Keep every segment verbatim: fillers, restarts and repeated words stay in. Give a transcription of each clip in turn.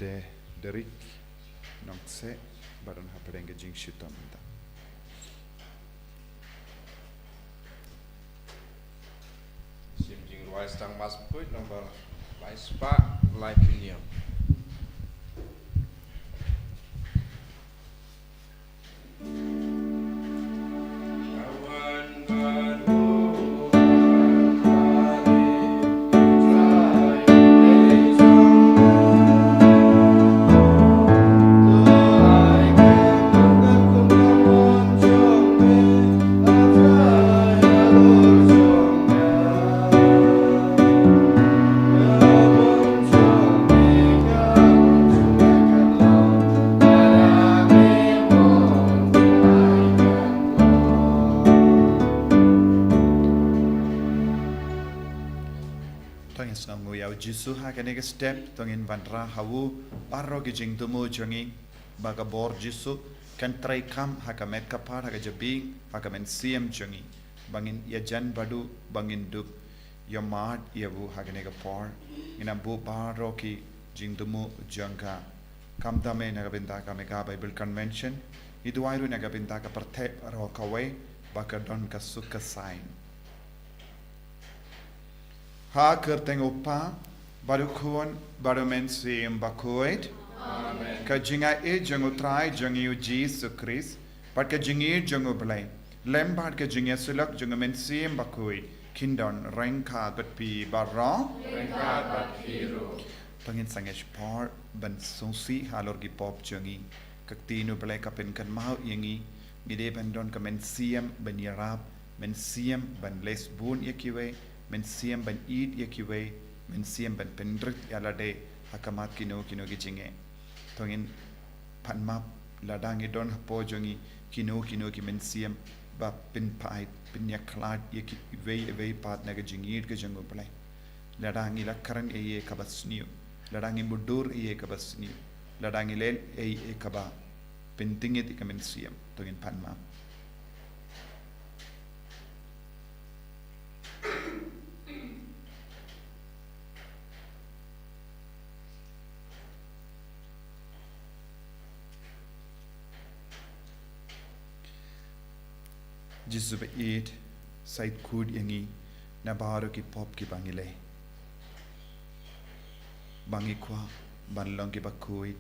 Derick Nongse, ba don hapdeng ka jingshitom mynta. Shim jingrwai Sdang Mass Bakhuid, nombar lai spah laiphew hynñiew. To ngin sngewnguh ïa u Jisu ha kane ka step, to ngin wanrah ha u baroh ki jingthmu jong ngi, ba ka bor Jisu kan treikam ha ka met ka phad, ha ka jabieng, ha ka mynsiem jong ngi, ba ngin ïajan bad u, ba ngin dup ïa mad ïa u ha kane ka por. Ngin ym buh baroh ki jingthmu jong ka. Khamtam eh na ka bynta ka Mega Bible Convention, ngi duwai ruh na ka bynta ka pyrthei baroh kawei, ba ka don ka suk ka saiñ. Ha ka kyrteng u Kpa, bad u Khun, bad u Mynsiem Bakhuid. Amen. Ka jingaiei jong u Trai jong ngi u Jisu Khrist, bad ka jingïeit jong u Blei, lem bad ka jingïasyllok jong u Mynsiem Bakhuid, kin don ryngkat bad phi baroh. Ryngkat bad phi ruh. To ngin sangeh por ban sngewsih halor ki pop jong ngi. Ka ktien u Blei ka pynkynmaw ïa ngi, ngi dei ban don ka mynsiem ban ïarap, mynsiem ban leh bun ïa kiwei, mynsiem ban ïeit ïa kiwei, mynsiem ban pynrit ïa lade ha khmat kino kino ki jingeh. To ngin pan map lada ngi don hapoh jong ngi kino kino ki mynsiem ba pynpait, pynïakhlad ïa kiwei kiwei pat na ka jingïeit ka jong u Blei. Lada ngi la kren ei ei kaba sniew, lada ngi mutdur ei ei kaba sniew, lada ngi leh ei ei kaba pynthikna ïa ka mynsiem, to ngin pan map. Jisu ba ïeit, sa ïeit khuid ïa ngi na baroh ki pop kiba ngi leh. Ba ngi kwah ban long kiba khuid,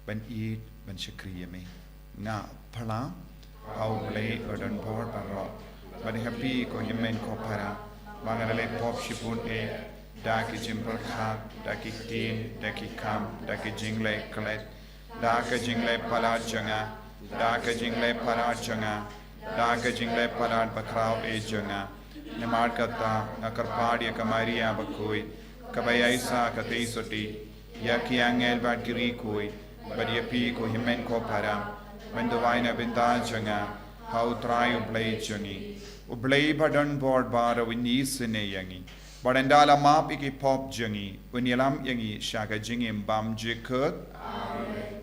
ban ïeit, ban shakri ïa me. Nga phla ha u Blei badonbor baroh, bad ha phi ko hynmen ko para, ba nga la leh pop shibun eh, da ki jingpyrkhat, da ki ktien, da ki kam, da ki jingleh klet, da ka jingleh palat jong nga, da ka jingleh palat jong nga, da ka jingleh palat bakhraw eh jong nga. Namar kata nga kyrpad ïa ka Maria bakhuid, kaba ïaisah katei sotti, ïa ki angel bad ki riewkhuid, bad ïa phi ko hynmen ko para, ban duwai na bynta jong nga ha u Trai u Blei jong ngi. U Blei badonbor baroh un isynei ïa ngi, bad ynda la map ïa ki pop jong ngi, un ïalam ïa ngi sha ka jingim bym jukut. Amen.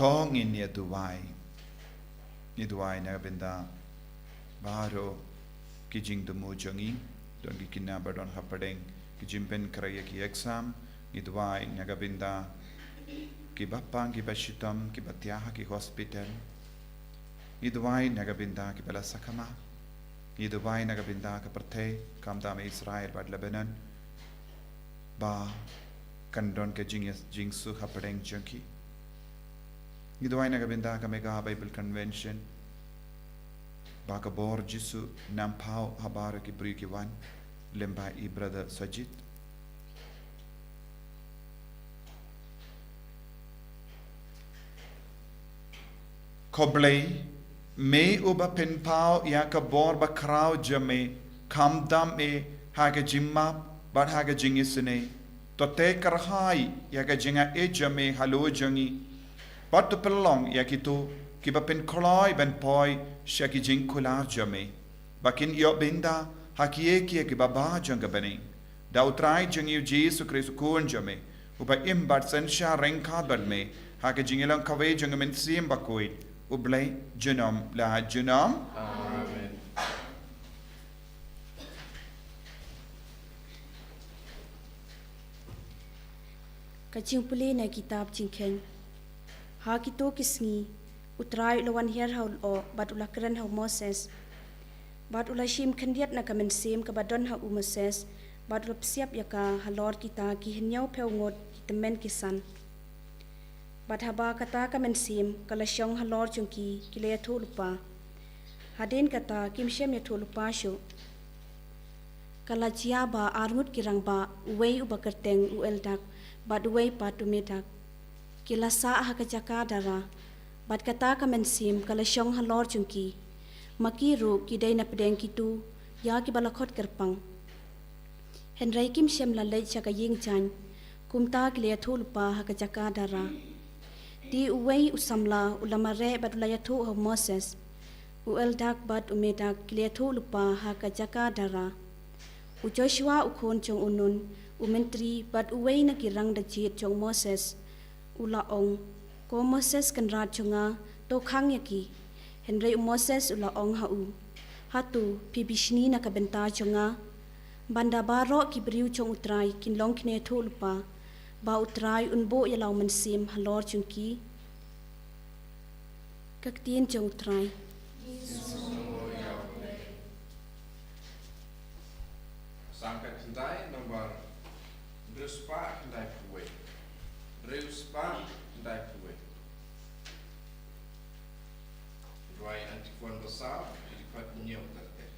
To ngin ïa duwai. Ngi duwai na ka bynta baroh ki jingthmu jong ngi, don ki khynnah ba don hapdeng ki jingpynkhreh ïa ki exam. Ngi duwai na ka bynta kiba pang kiba shitom kiba thiah ha ki hospital. Ngi duwai na ka bynta kiba la sakmat. Ngi duwai na ka bynta ka pyrthei, khamtam Israel bad Lebanon, ba kan don ka jing, jingsuk hapdeng jong ki. Ngi duwai na ka bynta ka Mega Bible Convention, ba ka bor Jisu un pynpaw ha baroh ki briew ki wan lem bad i Brother Sajid. Ko Blei, me uba pynpaw ïa ka bor bakhraw jong me, khamtam eh ha ka jingmap bad ha ka jingisynei. To teh kyrhai ïa ka jingaiei jong me halor jong ngi, bad to pynlong ïa kito kiba pynkloi ban poi sha ki jingkular jong me, ba kin ïoh bynta ha kiei kiei kiba bha jong ka bneng. Da U Trai jong ngi U Jisu Khrist U Khun jong me, uba im bad synshar ryngkat bad me ha ka jingïalong kawei jong U Mynsiem Bakhuid, U Blei junom la junom. Amen. Ka jingpule na kitab Jingkheiñ. Ha kito ki sngi, U Trai u la wan hiar ha u lyoh, bad u la kren ha u Moses, bad u la shim khyndiat na ka mynsiem kaba don ha u Moses, bad u la psiap ïa ka halor kita ki hynñiewphew ngut ki tymmen ki san. Bad haba kata ka mynsiem ka la shong halor jong ki, ki la ïathuhlypa. Hadien kata kim shym ïathuhlypa shuh. Ka la jia ba arngut ki rangbah, uwei uba kyrteng u Eldak, bad uwei pat u Medak, ki la sah ha ka jaka dara. Bad kata ka mynsiem ka la shong halor jong ki. Ma ki ruh ki dei na pdeng kito ïa kiba la khot kyrpang. Hynrei kim shym la leit sha ka ïing jaiñ. Kumta ki la ïathuhlypa ha ka jaka dara. Te uwei u samla u la mareh bad u la ïathuh ha u Moses. U Eldak bad u Medak ki la ïathuhlypa ha ka jaka dara. U Joshua u khun jong u Nun, u myntri bad uwei na ki rangda jied jong u Moses, u la ong, "Ko Moses kynrad jong nga, to khang ïa ki." Hynrei u Moses u la ong ha u, "Hato phi bishni na ka bynta jong nga? Ban da baroh ki briew jong U Trai kin long kine ïathuhlypa, ba U Trai un buh ïa la u mynsiem halor jong ki." Ka ktien jong U Trai. Psalm ka khyndai, nombar hynriew spah khyndai phew wei. Hynriew spah khyndai phew wei. Rwai Antiphon Basal, dkhot hynñiew ter ter.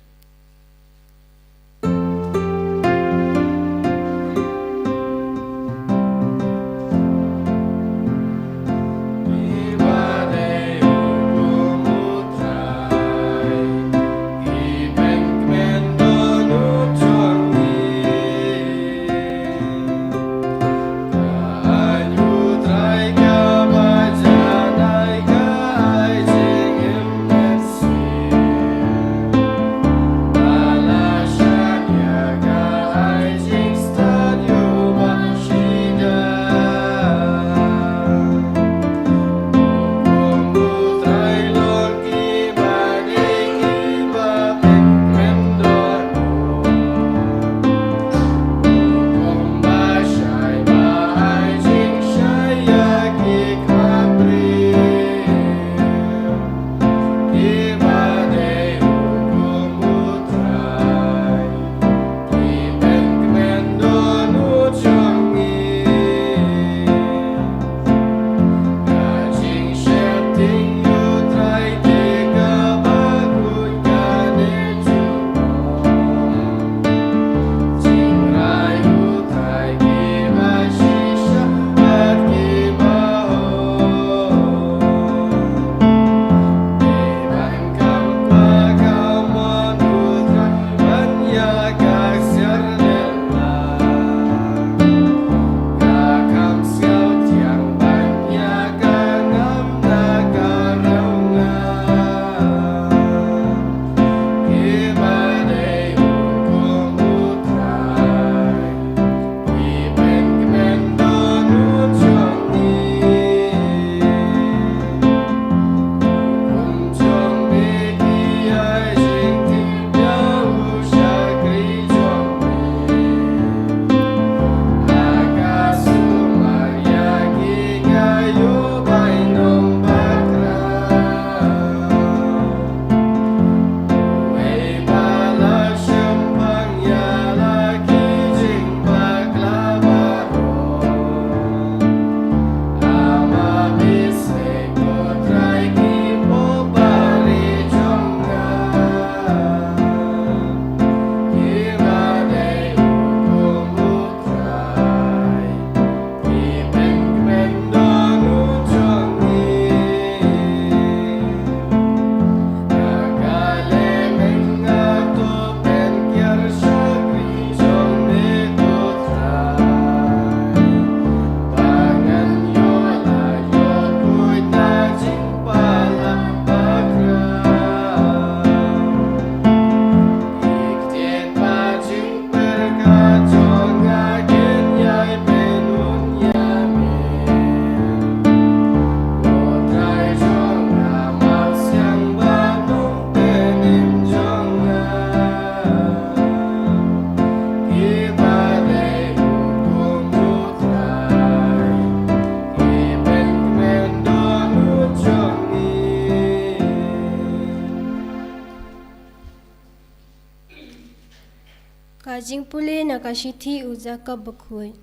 Pule na ka shithi u Jakob bakhuid.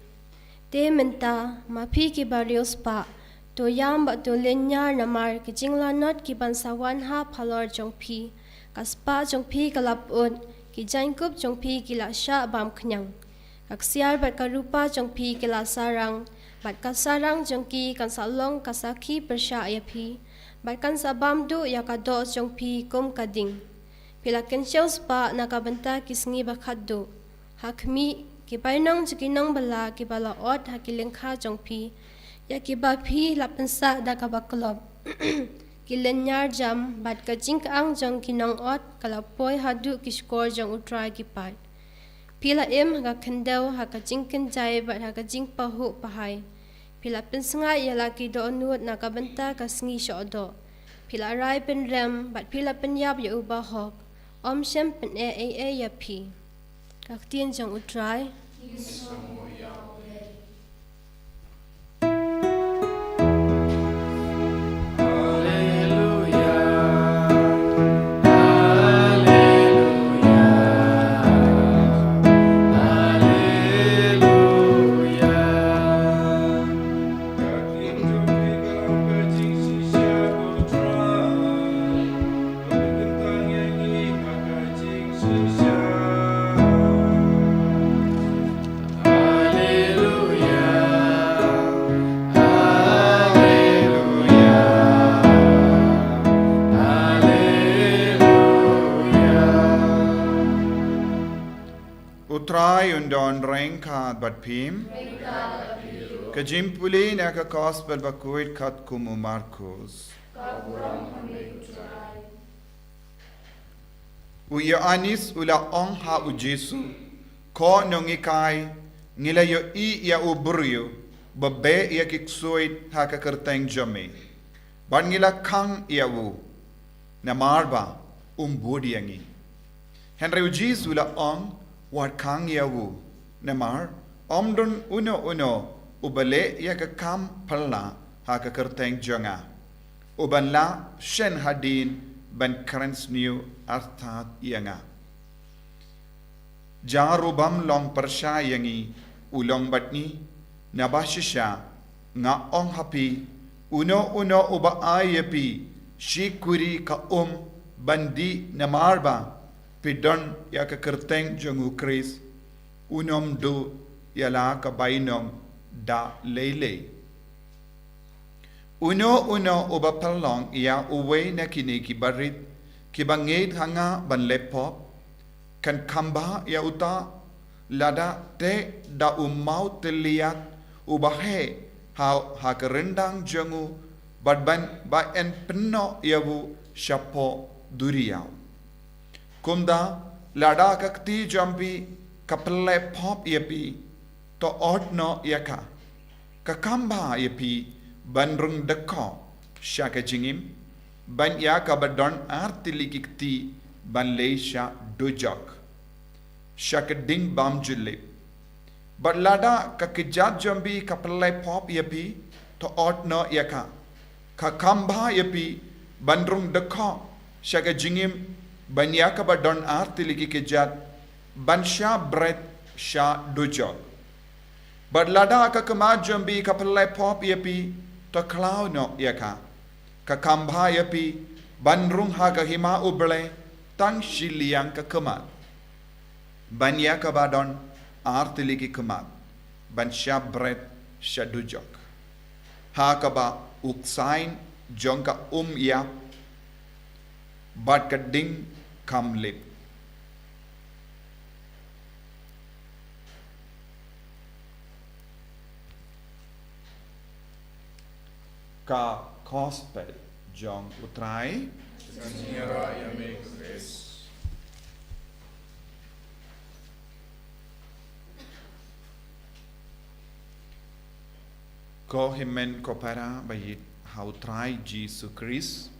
Te mynta, ma phi ki bariewspah, to ïam bad to lynñiar namar ki jinglanot ki ban sa wan halor jong phi. Ka spah jong phi ka la pyut, ki jaiñkup jong phi ki la shah bam khñiang. Ka ksiar bad ka rupa jong phi ki la sarang, bad ka sarang jong ki kan sa long ka sakhi pyrshah ïa phi, bad kan sa bam duh ïa ka doh jong phi kum ka ding. Phi la kynshew spah na ka bynta ki sngi ba khatduh. Ha khmih, ki bainong jong ki nongbylla ki ba la ot ha ki lyngkha jong phi, ïa ki ba phi la pynsah da kaba klop, ki lynñiar jam, bad ka jingkyang jong ki nongot ka la poi haduh ki shkor jong U Trai ki paid. Phi la im ha ka khyndew, ha ka jingkynjai bad ha ka jingpahuh pahai. Phi la pynsngaid ïa la ki dohnud na ka bynta ka sngi shoh doh. Phi la rai pynrem bad phi la pynïap ïa u bahok. Ym shym pyneh ei ei ïa phi. Ka ktien jong U Trai. U Trai un don ryngkat bad phim. Ka jingpule na ka Gospel bakhuid katkum u Markus. U Ïoannis u la ong ha u Jisu, ko Nonghikai, ngi la ïohi ïa u briew ba beh ïa ki ksuid ha ka kyrteng jong me, bad ngi la khang ïa u, namar ba um bud ïa ngi. Hynrei u Jisu u la ong, wat khang ïa u, namar ym don uno uno uba leh ïa ka kam phylla ha ka kyrteng jong nga, uban lah shen hadien ban kren sniew artat ïa nga. Ja ruh bym long pyrshah ïa ngi, u long bad ngi. Naba shisha nga ong ha phi, uno uno uba ai ïa phi shi kuri ka um ban dih namar ba phi don ïa ka kyrteng jong u Khrist, un ym duh ïa la ka bainong da lei lei. Uno uno uba pynlong ïa uwei na kine ki barit kiba ngeit ha nga ban leh pop, kan kham bha ïa uta lada teh da u mawtylliat uba heh ha, ha ka ryndang jong u, bad ban ba yn pynnoh ïa u shapoh duriaw. Kumta lada ka kti jong phi ka pynleh pop ïa phi, to ot noh ïa ka. Ka kham bha ïa phi ban rung dkhot sha ka jingim, ban ïa kaba don ar tylli ki kti ban leit sha dujok, sha ka ding bymjulip. Bad lada ka kjat jong phi ka pynleh pop ïa phi, to ot noh ïa ka. Ka kham bha ïa phi ban rung dkhot sha ka jingim, ban ïa kaba don ar tylli ki kjat ban shah bret sha dujok. Bad lada ka khmat jong phi ka pynleh pop ïa phi, to khlaw noh ïa ka. Ka kham bha ïa phi ban rung ha ka hima U Blei tang shiliang ka khmat, ban ïa kaba don ar tylli ki khmat ban shah bret sha dujok, ha kaba u ksain jong ka um ïap bad ka ding kham lip. Ka Gospel jong U Trai. Ka jingïarap ïa me ko Khrist. Ko hynmen ko para ba ïeit ha U Trai Jisu Khrist.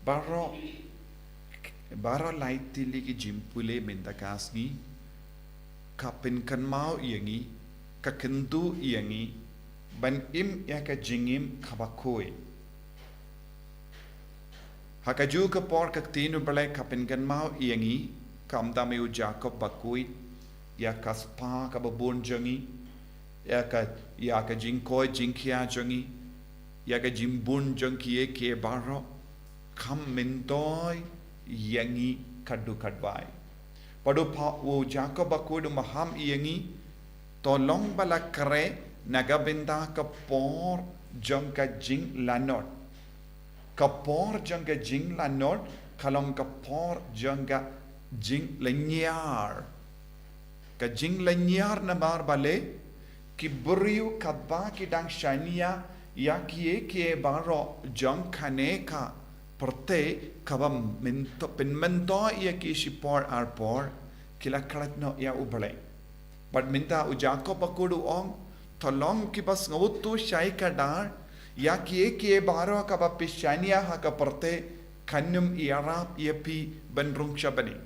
Baroh, baroh lai tylli ki jingpule mynta ka sngi ka pynkynmaw ïa ngi, ka kyntu ïa ngi ban im ïa ka jingim kaba khuid. Ha kajuh ka por ka ktien U Blei ka pynkynmaw ïa ngi, kumta me u Jakob bakhuid, ïa ka spah kaba bun jong ngi, ïa ka, ïa ka jingkoit jingkhiah jong ngi, ïa ka jingbun jong kiei kiei baroh, kham myntoi ïa ngi katto katwei. Bad u pa, u Jakob bakhuid u maham ïa ngi, to long ba la khreh na ka bynta ka por jong ka jinglanot. Ka por jong ka jinglanot ka long ka por jong ka jinglynñiar. Ka jinglynñiar namar balei? Ki briew katba ki dang shaniah ïa kiei kiei baroh jong kane ka pyrthei kaba mynto, pynmyntoi ïa ki shipor arpor, ki la klet noh ïa U Blei. Bad mynta u Jakob bakhuid u ong, to long kiba sngewthuh shai kdar ïa kiei kiei baroh kaba phi shaniah ha ka pyrthei, kan ym ïarap ïa phi ban rung sha bneng.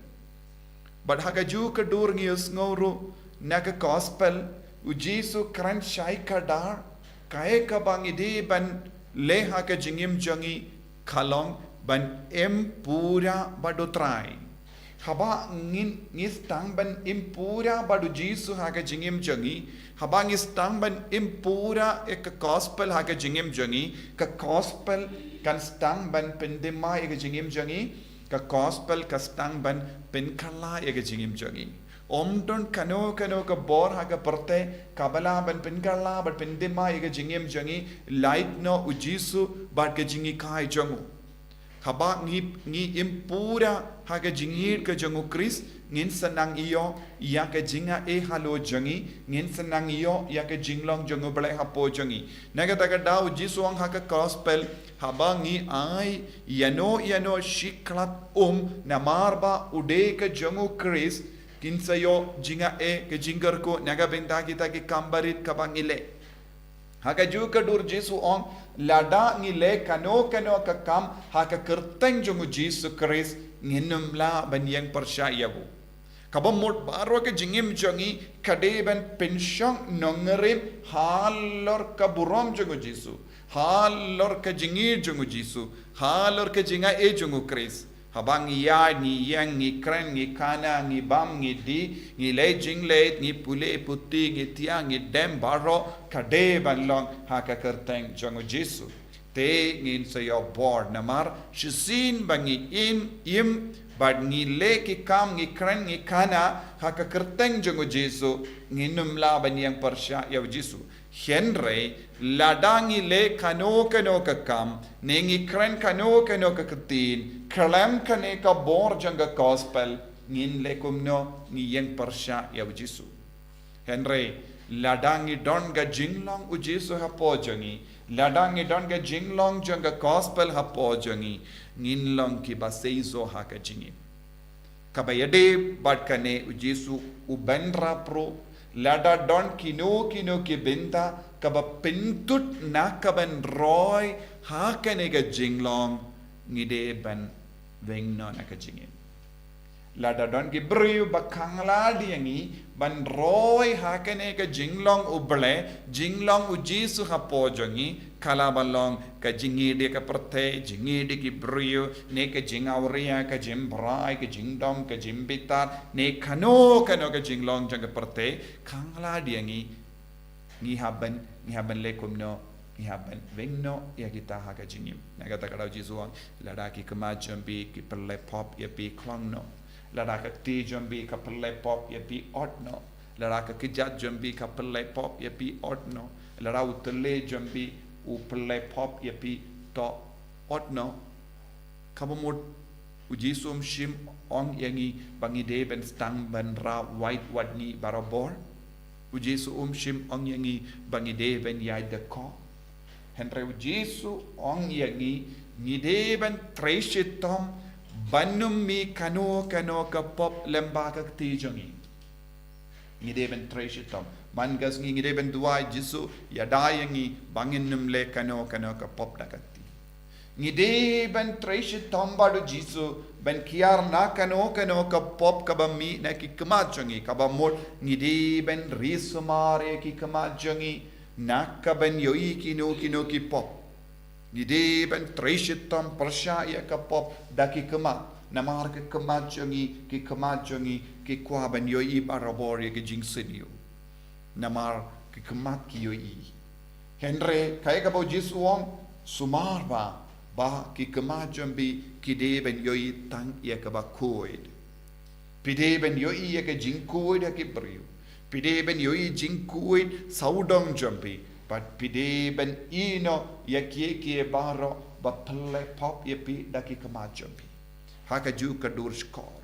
Bad ha kajuh ka dur ngi ïohsngew ruh na ka gospel, u Jisu kren shai kdar, kaei kaba ngi dei ban leh ha ka jingim jong ngi ka long ban im pura bad U Trai. Haba ngin, ngi sdang ban im pura bad u Jisu ha ka jingim jong ngi, haba ngi sdang ban im pura ïa ka gospel ha ka jingim jong ngi, ka gospel kan sdang ban pyndima ïa ka jingim jong ngi, ka gospel ka sdang ban pynkylla ïa ka jingim jong ngi. Ym don kano kano ka bor ha ka pyrthei kaba lah ban pynkylla bad pyndima ïa ka jingim jong ngi, lait noh u Jisu bad ka jinghikai jong u. Haba ngi, ngi im pura ha ka jingïeit ka jong u Khrist, ngin sa nang ïoh ïa ka jingaiei halor jong ngi, ngin sa nang ïoh ïa ka jinglong jong U Blei hapoh jong ngi. Na kata ka daw u Jisu u ong ha ka gospel, haba ngi ai ïano ïano shi khlad um namar ba u dei ka jong u Khrist, ngin sa ïoh jingaiei, ka jingkyrkhu na ka bynta kita ki kam barit kaba ngi leh. Ha kajuh ka dur Jisu u ong, lada ngi leh kano kano ka kam ha ka kyrteng jong u Jisu Khrist, ngin ym lah ban ïeng pyrshah ïa u. Kaba mut baroh ka jingim jong ngi ka dei ban pynshong nongrim halor ka burom jong u Jisu, halor ka jingïeit jong u Jisu, halor ka jingaiei jong u Khrist. Haba ngi ïaid, ngi ïeng, ngi kren, ngi khana, ngi bam, ngi dih, ngi leh jingleit, ngi pule puthi, ngi thiah, ngi dem, baroh ka dei ban long ha ka kyrteng jong u Jisu. Te ngin sa ïoh bor namar shisien ba ngi im, im bad ngi leh ki kam, ngi kren, ngi khana ha ka kyrteng jong u Jisu, ngin ym lah ban ïeng pyrshah ïa u Jisu. Hynrei lada ngi leh kano kano ka kam ne ngi kren kano kano ka ktien khlem kane ka bor jong ka gospel, ngin leh kumno, ngi ïeng pyrshah ïa u Jisu. Hynrei lada ngi don ka jinglong u Jisu hapoh jong ngi, lada ngi don ka jinglong jong ka gospel hapoh jong ngi, ngin long kiba seisoh ha ka jingim. Kaba ïadei bad kane u Jisu u bynrap ruh, lada don kino kino ki bynta kaba pyntud na ka ban roi ha kane ka jinglong, ngi dei ban weng noh na ka jingim. Lada don ki briew ba khang lad ïa ngi ban roi ha kane ka jinglong U Blei, jinglong u Jisu hapoh jong ngi, ka lah ban long ka jingïeit ïa ka pyrthei, jingïeit ïa ki briew, ne ka jingawria, ka jingbrai, ka jingdom, ka jingbitar, ne kano kano ka jinglong jong ka pyrthei khang lad ïa ngi, ngi hap ban, ngi hap ban leh kumno, ngi hap ban weng noh ïa kita ha ka jingim. Na kata ka daw u Jisu u ong, lada ki khmat jong phi ki pynleh pop ïa phi, khlong noh. Lada ka kti jong phi ka pynleh pop ïa phi, ot noh. Lada ka kjat jong phi ka pynleh pop ïa phi, ot noh. Lada u tele jong phi u pynleh pop ïa phi, to ot noh. Kaba mut u Jisu um shym ong ïa ngi ba ngi dei ban sdang ban rah wait wat ngi barabor. U Jisu um shym ong ïa ngi ba ngi dei ban ïaid da koh. Hynrei u Jisu ong ïa ngi, ngi dei ban trei shitom ban ym mih kano kano ka pop lyngba ka kti jong ngi. Ngi dei ban trei shitom. Man ka sngi ngi dei ban duwai, Jisu, ïada ïa ngi ba ngin ym leh kano kano ka pop da ka kti. Ngi dei ban trei shitom bad u Jisu ban kiar na kano kano ka pop kaba mih na ki khmat jong ngi, kaba mut ngi dei ban ri sumar ïa ki khmat jong ngi na ka ban ïohi kino kino ki pop. Ngi dei ban trei shitom pyrshah ïa ka pop da ki khmat, namar ki khmat jong ngi, ki khmat jong ngi ki kwah ban ïohi barabor ïa ka jingsniew. Namar ki khmat ki ïohi. Hynrei kaei kaba u Jisu u ong, sumar ba, ba ki khmat jong phi ki dei ban ïohi tang ïa kaba khuid. Phi dei ban ïohi ïa ka jingkhuid ha ki briew. Phi dei ban ïohi jingkhuid sawdong jong phi. Bad phi dei ban ïehnoh ïa kiei kiei baroh ba pynleh pop ïa phi da ki khmat jong phi. Ha kajuh ka dur shkor.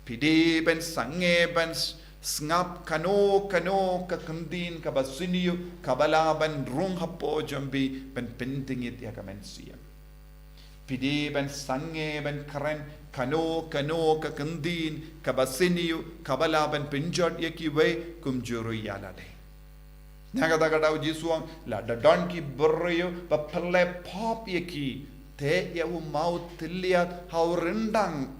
Phi dei ban sangeh ban s-, sngap kano kano ka ktien kaba sniew kaba lah ban rung hapoh jong phi ban pyntngit ïa ka mynsiem. Phi dei ban sangeh ban kren kano kano ka ktien kaba sniew kaba lah ban pynjot ïa kiwei kumjuh ruh ïa lade. Na kata ka daw u Jisu u ong, lada don ki briew ba pynleh pop ïa ki, teh ïa u mawtylliat ha u ryndang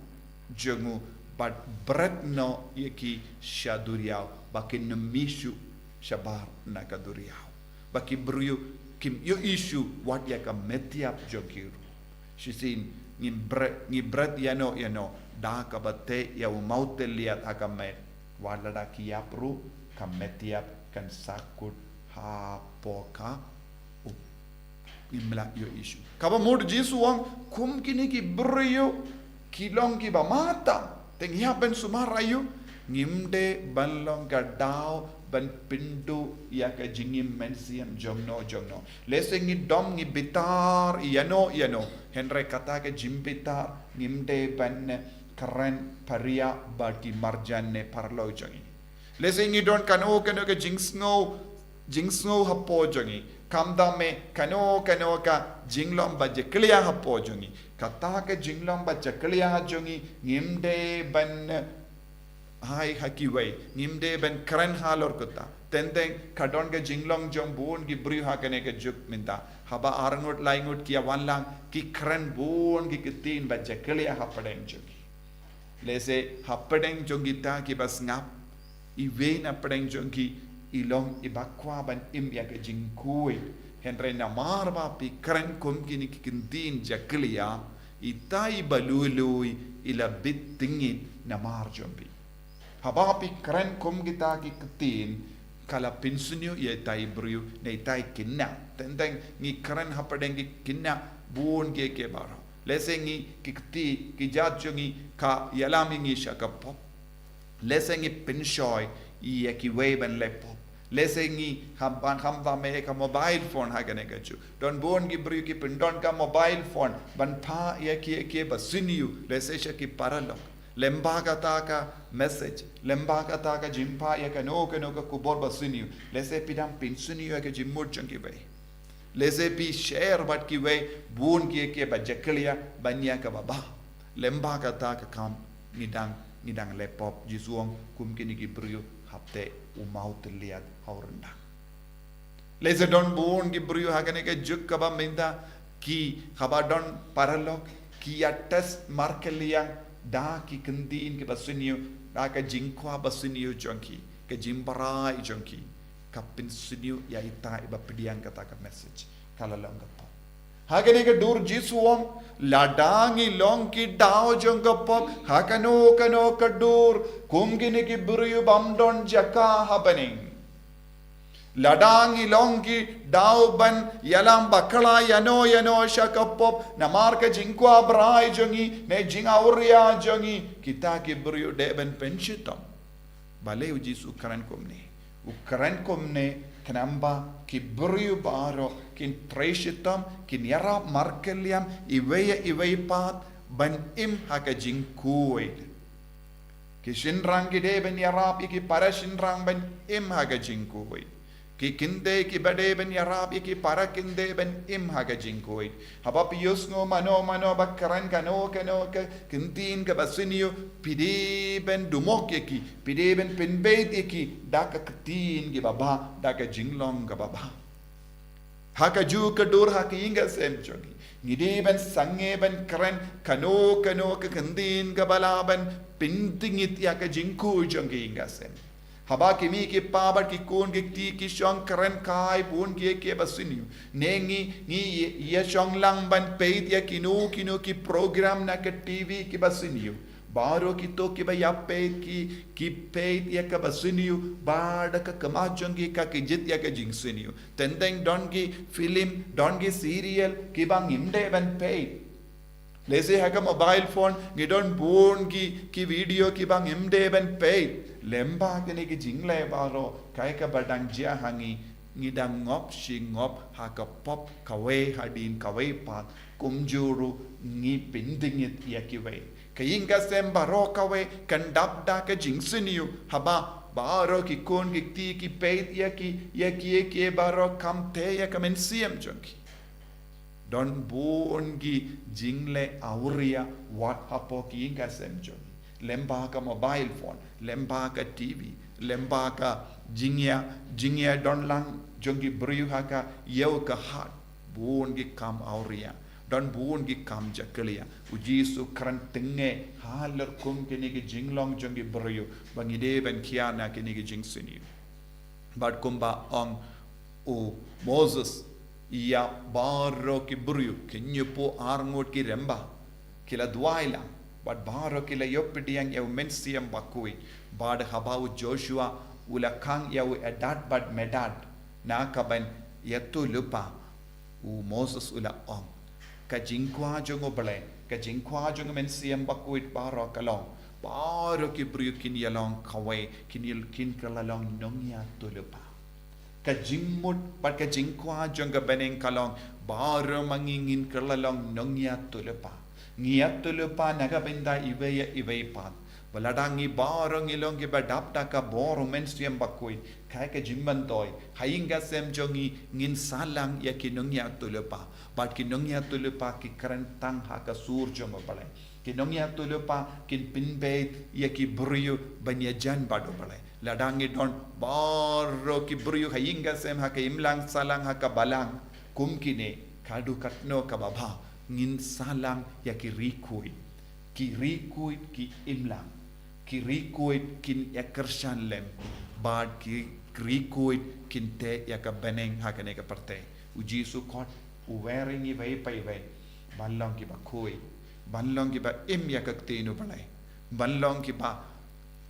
jong u bad bret noh ïa ki sha duriaw ba kin ym mih shuh shabar na ka duriaw. Ba ki briew kim ïohi shuh wat ïa ka met ïap jong ki ruh. Shisien ngim bret, ngi bret ïano ïano da kaba teh ïa u mawtylliat ha ka met. Wat lada ki ïap ruh ka met ïap kan sahkut hapoh ka up. Ngim lah ïohi shuh. Kaba mut u Jisu u ong kum kine ki briew ki long kiba mata. Te ngi hap ban sumar aïu, ngim dei ban long ka daw ban pynduh ïa ka jingim mynsiem jongno jongno. Lehse ngi dom ngi bitar ïano ïano. Hynrei kata ka jingbitar ngim dei ban kren pariah bad ki marjan ne paralok jong ngi. Lehse ngi don kano kano ka jingsngew, jingsngew hapoh jong ngi. Khamtam eh kano kano ka jinglong ba jakhlia hapoh jong ngi. Kata ka jinglong ba jakhlia jong ngi ngim dei ban hai ha kiwei, ngim dei ban kren halor kata. Teng teng ka don ka jinglong jong bun ki briew ha kane ka juk mynta. Haba arngut laingut ki ïa wan lang ki kren bun ki ktien ba jakhlia hapdeng jong ki. Lehse hapdeng jong kita kiba sngap, iwei na pdeng jong ki i long iba kwah ban im ïa ka jingkhuid. Hynrei namar ba phi kren kum kine ki ktien jakhlia, ita iba lui lui i la bit tngit namar jong phi. Haba phi kren kum kita ki ktien ka la pynsniew ïa ita i briew ne ita i khynnah. Teng teng ngi kren hapdeng ki khynnah bun kiei kiei baroh. Lehse ngi ki kti ki jait jong ngi ka ïalam ïa ngi sha ka pop. Lehse ngi pynshoi ïa kiwei ban leh pop. Lehse ngi kham ban khamtam eh ka mobile phone ha kane ka juk. Don bun ki briew ki pyndon ka mobile phone ban phah ïa kiei kiei ba sniew. Lehse sha ki paralok. Lyngba kata ka message, lyngba kata ka jingphah ïa kano kano ka khubor ba sniew. Lehse phi dang pynsniew ïa ka jingmut jong kiwei. Lehse phi share bad kiwei bun kiei kiei ba jakhlia ban ïa kaba bha. Lyngba kata ka kam ngi dang, ngi dang leh pop. Jisu u ong kum kine ki briew hap teh u mawtylliat ha u ryndang. Lehse don bun ki briew ha kane ka juk kaba mynta ki haba don paralok ki ïa test markylliang da ki ktien kiba sniew, da ka jingkwah ba sniew jong ki, ka jingbrai jong ki. Ka pynsniew ïa ita iba pdiang kata ka message. Ka la long ka pop. Ha kane ka dur Jisu u ong, lada ngi long ki daw jong ka pop ha kano kano ka dur, kum kine ki briew bym don jaka ha bneng. Lada ngi long ki daw ban ïalam bakla ïano ïano sha ka pop namar ka jingkwah brai jong ngi ne jingawria jong ngi, kita ki briew dei ban pynshitom. Balei u Jisu u kren kumne? U kren kumne khnang ba ki briew baroh kin trei shitom, kin ïarap markylliang iwei ïa iwei pat ban im ha ka jingkhuid. Ki shynrang ki dei ban ïarap ïa ki para shynrang ban im ha ka jingkhuid. Ki kynthei kiba dei ban ïarap ïa ki para kynthei ban im ha ka jingkhuid. Haba phi ïohsngew mano mano ba kren kano kano ka ktien kaba sniew, phi dei ban dumok ïa ki, phi dei ban pynbeit ïa ki da ka ktien kaba bha, da ka jinglong kaba bha. Ha kajuh ka dur ha ka ïing ka sem jong ngi, ngi dei ban sangeh ban kren kano kano ka ktien kaba lah ban pyntngit ïa ka jingkhuid jong ka ïing ka sem. Haba ki mei ki pa bad ki khun ki kti ki shong kren kai bun kiei kiei ba sniew, ne ngi, ngi ïa, ïa shong lang ban peit ïa kino kino ki program na ka T V kiba sniew, Baroh kito kiba ïa peit ki, ki peit ïa kaba sniew, bad da ka khmat jong ki ka kjit ïa ka jingsniew. Teng teng don ki film, don ki serial, kiba ngim dei ban peit. Lehse ha ka mobile phone, ngi don bun ki, ki video kiba ngim dei ban peit. Lyngba kine ki jingleh baroh, kaei kaba dang jia ha ngi, ngi dang ngop shi ngop ha ka pop kawei hadien kawei pat, kumjuh ruh ngi pyndengit ïa kiwei. Ka ïing ka sem baroh kawei, kan dap da ka jingsniew, haba, baroh ki khun ki kti ki peit ïa ki, ïa ki, ïa ki baroh kam tei ïa ka mynsiem jong ki. Don bun ki jingleh awria wat hapoh ki ïing ka sem jong ngi. Lyngba ka mobile phone, lyngba ka T V, lyngba ka jingïa, jingïadon lang jong ki briew ha ka ïew ka hat. Bun ki kam awria. Don bun ki kam jakhlia. U Jisu kren tyngai halor kum kine ki jinglong jong ki briew. Ba ngi dei ban khia na kine ki jingsniew. Bad kumba ong u Moses ïa baroh ki briew, ki hynñiewphew ar ngut ki rangbah, ki la duwai lang, bad baroh ki la ïoh pdiang ïa u Mynsiem Bakhuid, bad haba u Joshua u la khang ïa u Eldad bad Medad, na ka ban ïathuhlypa, u Moses u la ong, ka jingkwah jong u Blei, ka jingkwah jong u Mynsiem Bakhuid baroh ka long, baroh ki briew kin ïalong kawei, kin ïa, kin kylla long nongïathuhlypa. Ka jingmut bad ka jingkwah jong ka bneng ka long, baroh ma ngi ngin kylla long nongïathuhlypa. Ngi ïathuhlypa na ka bynta iwei ïa iwei pat. Ba lada ngi baroh ngi long kiba dap da ka bor u Mynsiem Bakhuid, kaei ka jingmyntoi, ha ïing ka sem jong ngi ngin sah lang ïa ki nongïathuhlypa. Bad ki nongïathuhlypa ki kren tang ha ka sur jong u Blei. Ki nongïathuhlypa kin pynbeit ïa ki briew ban ïajan bad u Blei. Lada ngi don baroh ki briew ha ïing ka sem, ha ka imlang sahlang, ha ka balang, kum kine, ka dei katno kaba bha, ngin sah lang ïa ki riewkhuid. Ki riewkhuid ki imlang. Ki riewkhuid kin ïa kyrshan lem. Bad ki riewkhuid kin tei ïa ka bneng ha kane ka pyrthei. U Jisu khot u wer ïa ngi iwei pa iwei ban long kiba khuid, ban long kiba im ïa ka ktien u Blei, ban long kiba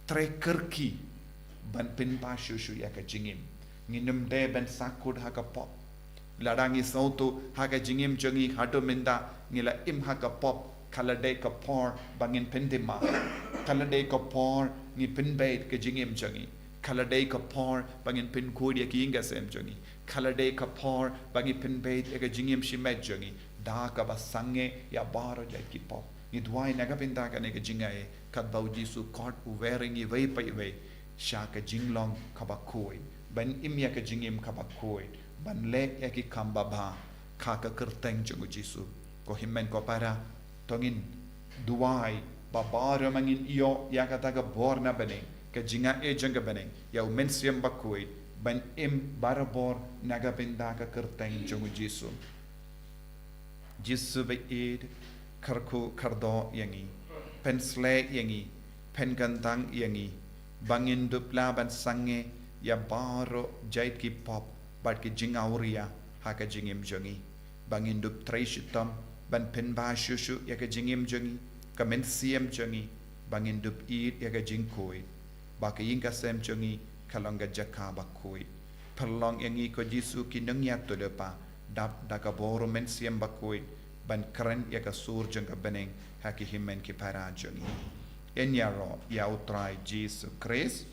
trei kyrkieh ban pynbha shuh shuh ïa ka jingim. Ngin ym dei ban sahkut ha ka pop. Lada ngi sngewthuh ha ka jingim jong ngi haduh mynta ngi la im ha ka pop, ka la dei ka por ba ngin pyndem. Ka la dei ka por ngi pynbeit ka jingim jong ngi. Ka la dei ka por ba ngin pynkhuid ïa ka ïing ka sem jong ngi. Ka la dei ka por ba ngi pynbeit ïa ka jingim shimet jong ngi da kaba sangeh ïa baroh jait ki pop. Ngi duwai na ka bynta kane ka jingaiei, katba u Jisu khot u wer ïa ngi iwei pa iwei sha ka jinglong kaba khuid, ban im ïa ka jingim kaba khuid, ban leh ïa ki kam babha ha ka kyrteng jong u Jisu. Ko hynmen ko para, to ngin duwai ba baroh ma ngin ïoh ïa kata ka bor na bneng, ka jingaiei jong ka bneng, ïa u Mynsiem Bakhuid, ban im barabor na ka bynta ka kyrteng jong u Jisu. Jisu ba ïeit, kyrkhu kyrdoh ïa ngi, pynsleh ïa ngi, pynkyntang ïa ngi, ba ngin dup lah ban sangeh ïa baroh jait ki pop bad ki jingawria ha ka jingim jong ngi. Ba ngin dup trei shitom ban pynbha shuh shuh ïa ka jingim jong ngi, ka mynsiem jong ngi, ba ngin dup ïeit ïa ka jingkhuid, ba ka ïing ka sem jong ngi ka long ka jaka ba khuid. Pynlong ïa ngi ko Jisu ki nongïathuhlypa, dap da ka bor u Mynsiem Bakhuid, ban kren ïa ka sur jong ka bneng ha ki hynmen ki para jong ngi. Yn ïaroh ïa u Trai Jisu Khrist.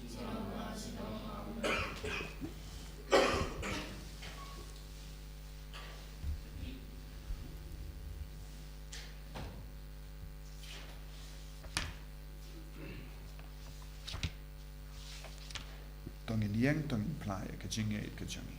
To ngin ïeng, to ngin phla ïa ka jingïeit ka jong ngi.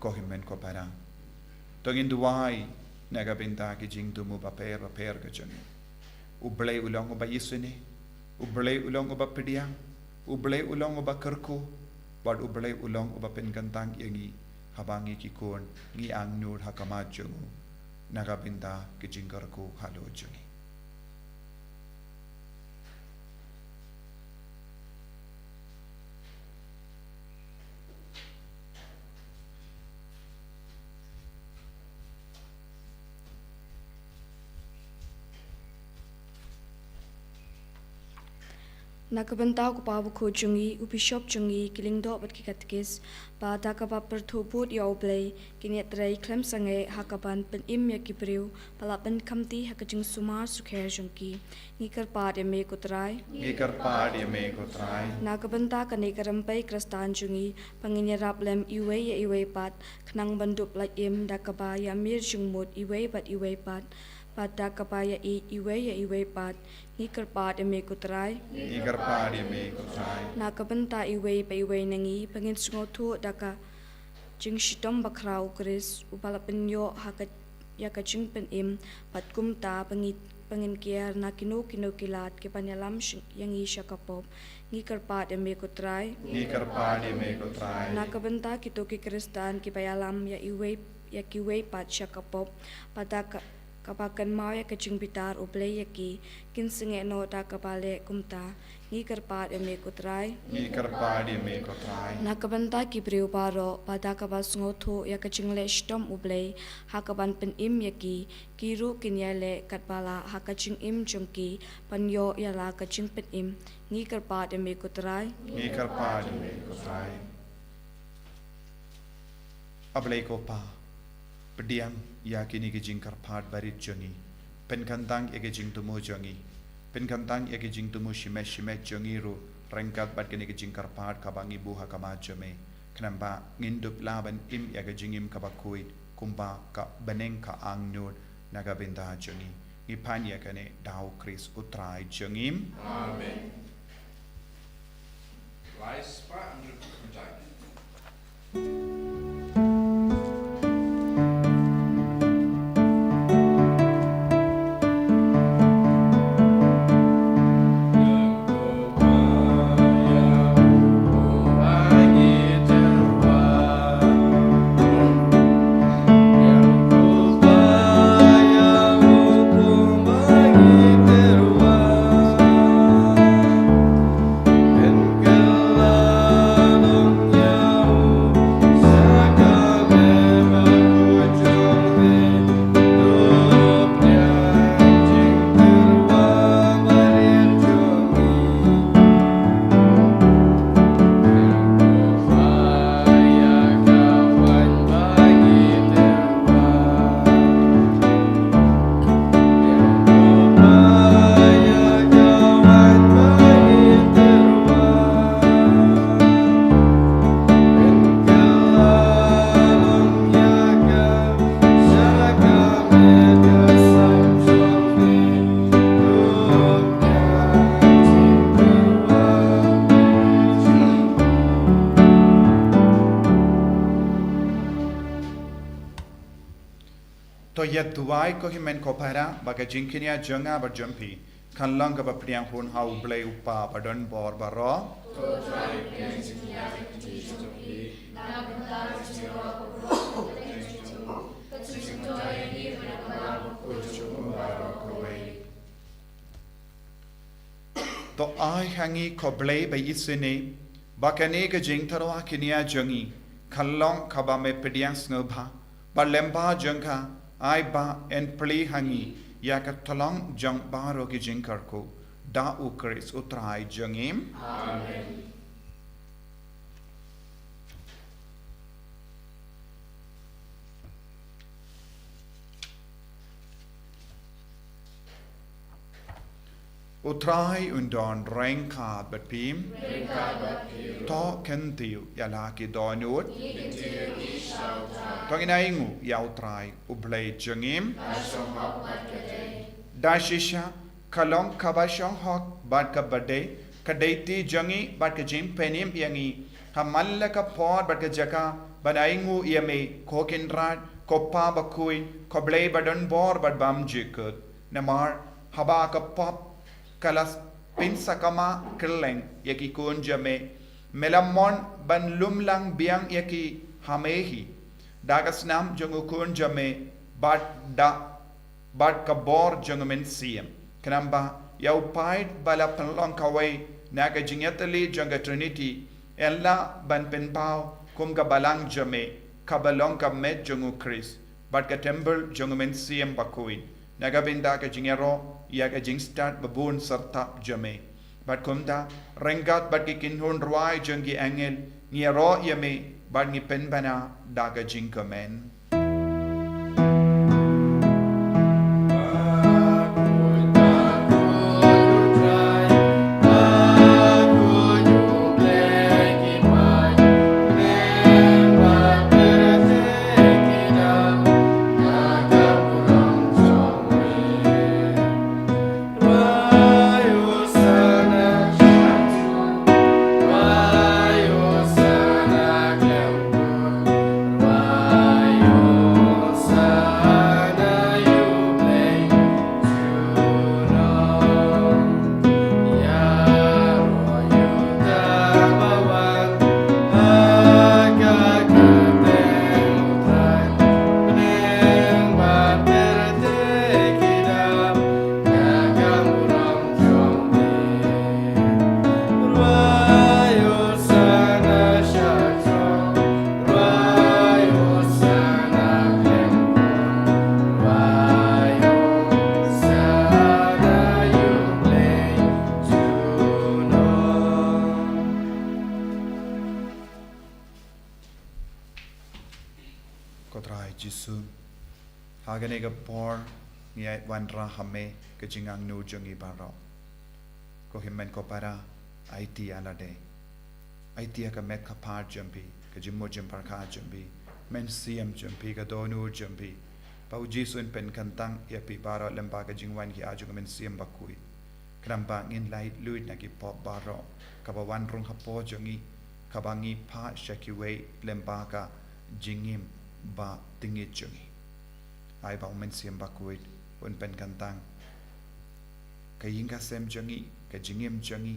ko hynmen ko para. To ngin duwai na ka bynta ki jingthmu bapher bapher ka jong ngi. U Blei u long uba isynei, u Blei u long uba pdiang, u Blei u long uba kyrkhu, bad u Blei u long uba pynkyntang ïa ngi haba ngi ki khun ngi angnud ha khmat jong u na ka bynta ki jingkyrkhu halor jong ngi. Na ka bynta u kpa bakhuid jong ngi, u bishop jong ngi, ki lyngdoh bad ki katekis, ba da kaba pyrthuh bud ïa u Blei, kin ïatrei khlem sangeh ha kaban pynim ïa ki briew ba la pynkhamti ha ka jingsumar sukher jong ki. Ngi kyrpad ïa me ko Trai. Ngi kyrpad ïa me ko Trai. Na ka bynta kane ka rympei Khristan jong ngi, ba ngin ïarap lem iwei ïa iwei pat, khnang ban dup lait im da kaba ïamir jingmut iwei bad iwei pat, bad da kaba ïa-ïeit iwei ïa iwei pat. Ngi kyrpad ïa me ko Trai. Ngi kyrpad ïa me ko Trai. Na ka bynta iwei pa iwei na ngi, ba ngin sngewthuh da ka jingshitom bakhraw u Khrist, uba la pynïoh ha ka, ïa ka jingpynim, bad kumta ba ngi, ba ngin kiar na kino kino ki lad kiban ïalam sh-, ïa ngi sha ka pop. Ngi kyrpad ïa me ko Trai. Ngi kyrpad ïa me ko Trai. Na ka bynta kito ki Khristan kiba ïalam ïa iwei, ïa kiwei pat sha ka pop, ba da ka, kaba kynmaw ïa ka jingbitar u Blei ïa ki, kin sangeh noh da kaba leh kumta. Ngi kyrpad ïa me ko Trai. Ngi kyrpad ïa me ko Trai. Na ka bynta ki briew baroh, ba da kaba sngewthuh ïa ka jingleh shitom u Blei ha kaban pynim ïa ki, ki ruh kin ïaleh katba lah ha ka jingim jong ki ban ïoh ïa la ka jingpynim. Ngi kyrpad ïa me ko Trai. Ngi kyrpad ïa me ko Trai. A Blei ko Pa, pdiang ïa kine ki jingkyrpad barit jong ngi. Pynkyntang ïa ki jingthmu jong ngi. Pynkyntang ïa ki jingthmu shimet shimet jong ngi ruh, ryngkat bad kine ki jingkyrpad kaba ngi buh ha khmat jong me. Khnang ba ngin dup lah ban im ïa ka jingim kaba khuid, kumba ka bneng ka angnud na ka bynta jong ngi. Ngi pan ïa kane da u Khrist u Trai jong ngi. Amen. To ïa duwai ko hynmen ko para, ba ka jingkñia jong nga bad jong phi kan long kaba pdiang hun ha u Blei u Kpa ba don bor baroh. To ai ha ngi ko Blei ba isynei, ba kane ka jingtyrwa kñia jong ngi kan long kaba me pdiang sngewbha, bad lyngba jong ka, ai ba yn plie ha ngi ïa ka tyllong jong baroh ki jingkyrkhu, da u Khrist u Trai jong ngi. Amen. U Trai un don ryngkat bad phi. Ryngkat bad phi. To kyntiew ïa la ki dohnud. Ngi kyntiew ïa u Trai. To ngin ainguh ïa u Trai u Blei jong ngi. Ba shong hok bad ka dei. Da shisha, ka long kaba shong hok bad kaba dei, ka dei ti jong ngi bad ka jingpynim ïa ngi, Ha man la ka por bad ka jaka ban ainguh ïa me, ko Kynrad, ko Pa bakhuid, ko Blei badonbor bad bymjukut. Namar haba ka pop ka la pynsakma kylleng ïa ki khun jong me, me la mon ban lum lang biang ïa ki ha me hi, da ka snam jong u Khun jong me bad da bad ka bor jong u Mynsiem. Khnang ba ïa u paid ba la pynlong kawei na ka jingïatylli jong ka Triniti, yn lah ban pynpaw kum ka balang jong me, kaba long ka met jong u Khrist bad ka templ jong u Mynsiem Bakhuid, na ka bynta ka jingïaroh ïa ka jingstad babun syrtap jong me. Bad kumta, ryngkat bad ki kynhun rwai jong ki angel, ngi ïaroh ïa me bad ngi pynbna da ka jingkmen. Ko Trai Jisu, ha kane ka por ngi ai wanrah ha me ka jingangnud jong ngi baroh. Ko hynmen ko para, aiti ïa lade. Aiti ïa ka met ka phad jong phi, ka jingmut jingpyrkhat jong phi, Mynsiem jong phi, ka dohnud jong phi. Ba u Jisu un pynkyntang ïa phi baroh lyngba ka jingwan ki jong u Mynsiem Bakhuid. Khnang ba ngin lait luid na ki pop baroh kaba wan rung hapoh jong ngi, kaba ngi phah sha kiwei lyngba ka jingim ba tyngeh jong ngi. Ai ba u Mynsiem Bakhuid un pynkyntang ka ïing ka sem jong ngi, ka jingim jong ngi,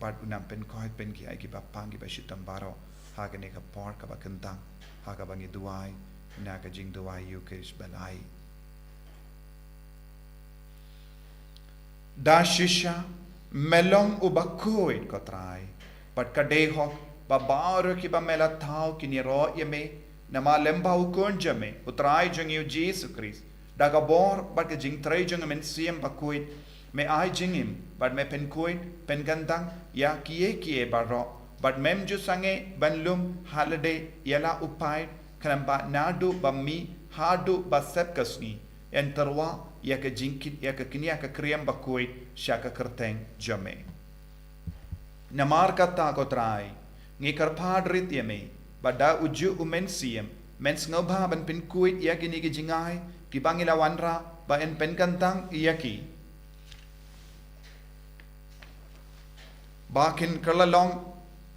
bad un nang pynkhuid pynkhih ïa kiba pang kiba shitom baroh ha kane ka por kaba kyntang, ha kaba ngi duwai na ka jingduwai Ïukharist ba lai. Da shisha me long uba khuid, ko Trai, bad ka dei hok ba baroh kiba me la thaw kin ïaroh ïa me, namar lyngba u Khun jong me, u Trai jong ngi u Jisu Khrist. Da ka bor bad ka jingtrei jong u Mynsiem Bakhuid, me ai jingim bad me pynkhuid pynkyntang ïa kiei kiei baroh, bad mem ju sangeh ban lum ha lade ïa la u paid, khnang ba naduh ba mih haduh ba sep ka sngi, yn tyrwa ïa ka jingkit, ïa ka kñia ka kriam bakhuid sha ka kyrteng jong me. Namar kata, ko Trai, ngi kyrpad rit ïa me ba da u juh u Mynsiem men sngewbha ban pynkhuid ïa kine ki jingai kiba ngi la wanrah, ba yn pynkyntang ïa ki ba kin kylla long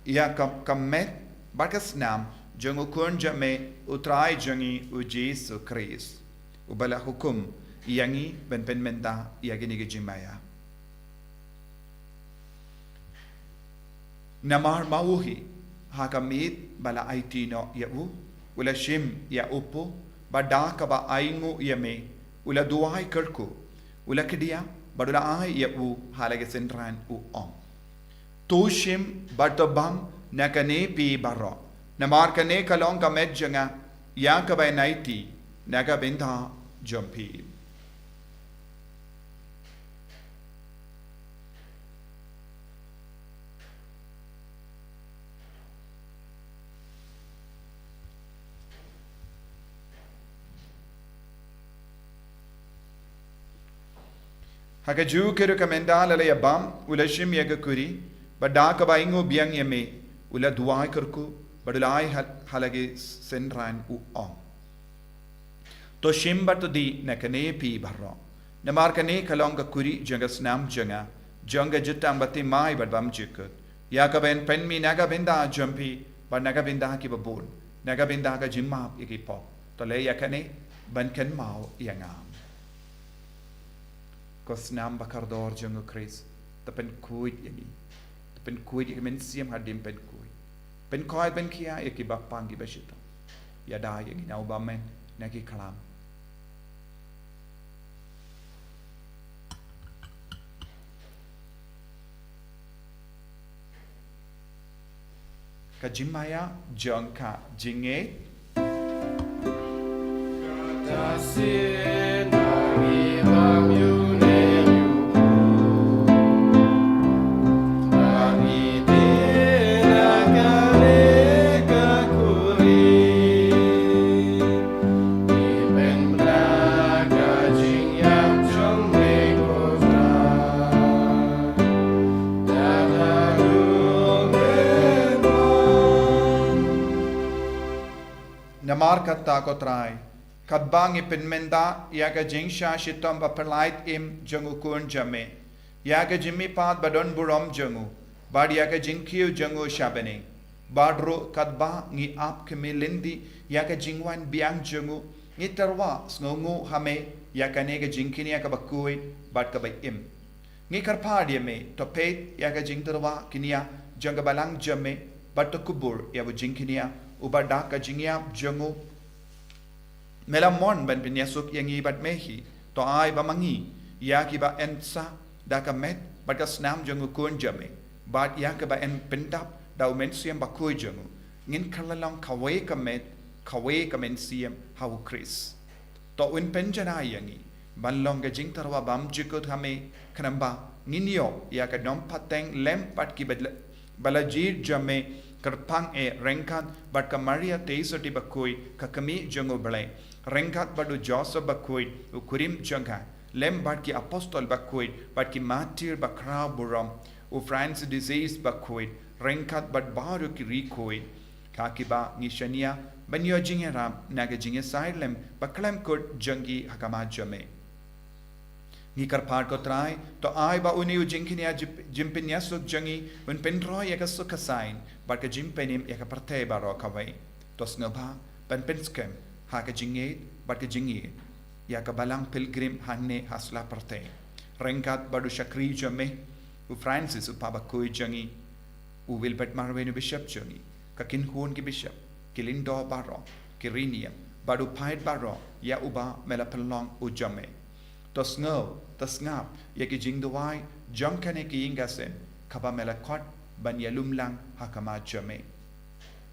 ïa ka, ka met bad ka snam jong u Khun jong me, u Trai jong ngi u Jisu Khrist, uba la hukum ïa ngi ban pynmynta ïa kine ki jingmaïa. Namar ma u hi, ha ka miet ba la aiti noh ïa u, u la shim ïa u pop, bad da kaba ainguh ïa me, u la duwai kyrkhu, u la khñiot, bad u la ai ïa u ha la ki synran, u ong: To shim bad to bam na kane phi baroh, namar kane ka long ka met jong nga, ïa kaba yn aiti na ka bynta jong phi. Ha kajuh ka ruh, ka mynta la la ïa bam, u la shim ïa ka khuri, bad da kaba ainguh biang ïa me, u la duwai kyrkhu, bad u la ai ha, ha la ki synran, u ong: To shim bad to dih na kane phi baroh, namar kane ka long ka khuri jong ka snam jong nga, jong ka jutang bathymmai bad bymjukut, Ïa ka ban pynmih na ka bynta jong phi, bad na ka bynta kiba bun, na ka bynta ka jingmap ïa ki pop. To leh ïa kane ban kynmaw ïa nga. Ko snam ba kordor jong u Khrist, to pynkhuid ïa ngi. To pynkhuid ïa ki mynsiem hadien pynkhuid. Pynkhuid, pynkhia ïa kiba pang kiba shitom. Ïada ïa ngi na u bymman na ki khlam. Ka jingmaïa jong ka jingngeit. Namar kata, ko Trai, katba ngi pynmynta ïa ka jingshah shitom ba pynlait im jong u Khun jong me, ïa ka jingmihpat ba don burom jong u, bad ïa ka jingkiew jong u sha bneng, bad ruh katba ngi ap khmih lynti ïa ka jingwan biang jong u, ngi tyrwa sngewnguh ha me ïa kane ka jingkñia kaba khuid bad kaba im. Ngi kyrpad ïa me, to peit ïa ka jingtyrwa kñia jong ka balang jong me, bad to kubur ïa u jingkñia, uba da ka jingïap jong u me la mon ban pynïasuk ïa ngi bad me hi. To ai ba ma ngi, ïa kiba yn sah da ka met bad ka snam jong u Khun jong me, bad ïa kiba yn pyndap da u Mynsiem Bakhuid jong u, ngin kylla long kawei ka met, kawei ka mynsiem ha u Khrist. To un pynjanai ïa ngi ban long ka jingtyrwa bymjukut ha me, khnang ba ngin ïoh ïa ka nongpateng lem bad kiba la, ba la jied jong me, kyrpang eh ryngkat bad ka Maria Theisotti Bakhuid, ka Kmie jong u Blei, ryngkat bad u Joseph Bakhuid, u kurim jong ka, lem bad ki apostol bakhuid bad ki martir bakhraw burom, u Francis de Sales Bakhuid, ryngkat bad baroh ki riewkhuid, ha kiba ngi shaniah ban ïoh jingïarap na ka jingïasaid lem ba khlem kut jong ki ha khmat jong me. Ngi kyrpad, ko Trai, to ai ba une u jingkñia jip-, jingpynïasuk jong ngi un pynroi ïa ka suk ka saiñ bad ka jingpynim ïa ka pyrthei baroh kawei. To sngewbha ban pynskhem ha ka jingngeit bad ka jingïeit ïa ka balang pilgrim hangne ha sla pyrthei, ryngkat bad u shakri jong me, u Francis u Papa Bakhuid jong ngi, u Wilbert Marwein u Bishop jong ngi, ka kynhun ki Bishop, ki lyngdoh baroh, ki riewniam, bad u paid baroh ïa uba me la pynlong u jong me. To sngew, to sngap ïa ki jingduwai jong kane ka ïing ka sem kaba me la khot ban ïalum lang ha khmat jong me.